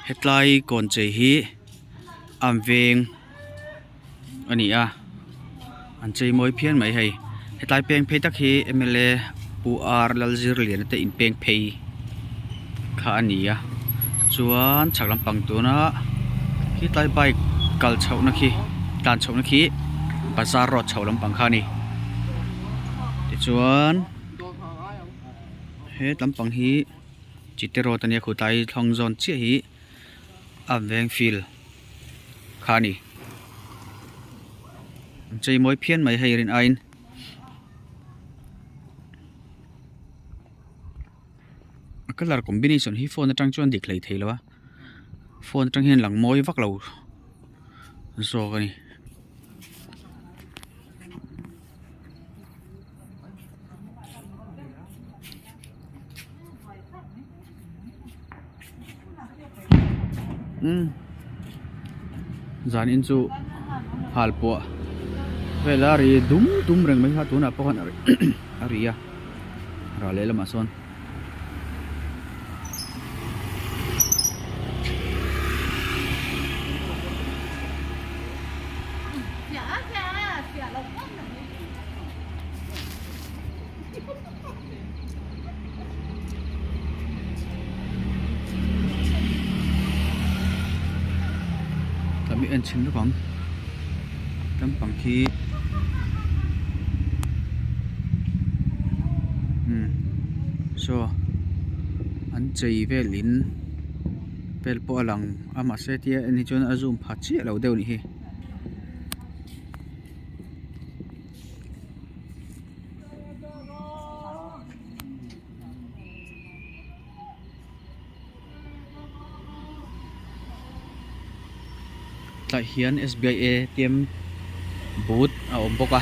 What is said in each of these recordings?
Hetlai kawn chei hi an veng a ni a an chei mawi phian mai hei hetlai peng phei tak hi m l a pu r lalzirliana te inpeng phei kha a ni a chuan chhak lampang tuna khitlai bike kal chhoh na khi tlan chhoh na khi bazar road chho lampang kha a ni tichuan he lampang hi chite road a nia khutlai thlawng zawn chiah hi a veng field kha a ni an chei mawi phian mai hei rin aiin. A colour combination hi phone atang chuan dik hlei thei lo a phone atang hian lang mawi vak lo zawk a ni. Umm zanin chu halpuah vel a ri dum dum reng mai kha tunah pawh khan a ri a ral lehlamah sawn. Tah mi en chhin lawk ang lampang khi umm saw an chei vel in vel pawh a lang a mahse tia en hi chuan a zoom pha chiah lo deuh a nih hi. Tlai hian S B I A T M boot a awm bawk a.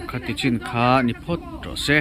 Khati chin kha ni phawt rawh se.